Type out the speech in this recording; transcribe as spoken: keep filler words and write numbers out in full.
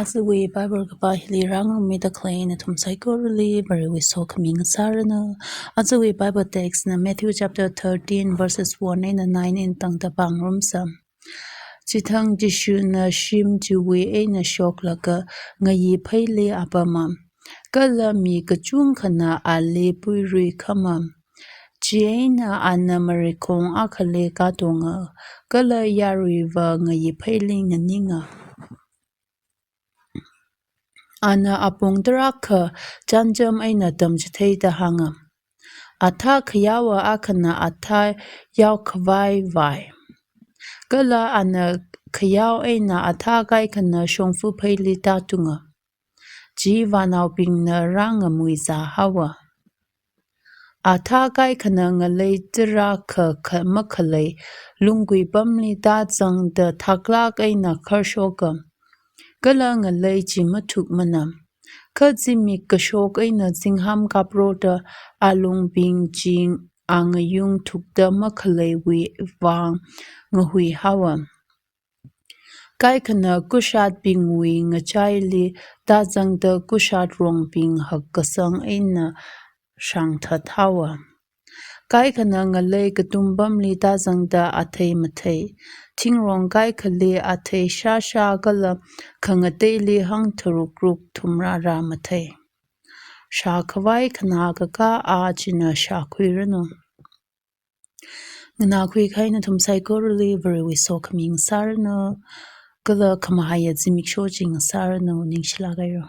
Ajawui Bible kapā hili rāngarummida khalei nathum saikorali Varewui sokhami ngasāranu. Ajawui Bible text na Matthew chapter thirteen verses one eina nine eina tangda pāngarumsa. Chithang Jishuna shim chiwui eina shoklaga ngayi pheili apama. Kala mi kachungkhana ali puirui khama. Chieina ana marikhong akhali katonga, kala yaruiva ngayi pheili nganinga. Ana apong tarākha chānjam eina tamchitheida hānga. Athā khayaowa akhana athā yaokhavai vai. Kala ana khayao eina athā kaikhana shongfa pheili tātunga. Chi vānaobingna rāngamuizā haowa. Athā kaikhana ngalei tarākha kha makhalei lunggui pamli tāzangda thaklāk eina kharshoka. Kala ngalei chi mathukmana. Kha zimik kashok eina zingham kaproda alungbing chi angayung thukda makhaleiwui vang ngahui haowa. Kaikhana kushatbingwui ngachaili tāzangda kushatrongbing hakkasang eina shāngthat haowa. Kaikhana ngalei katumpamli tāzangda athei mathei, thingrong kaikhali athei shāshā kala khangateili hangtharukruk thumrāra mathei. Shākhavai khanā kakā a china shākhuiranu. Nganākhui kahai nathum saikorali Varewui sokhami ngasāranu. Kala khamahaiya zimiksho chi ngasāranu, ningshilāk haira.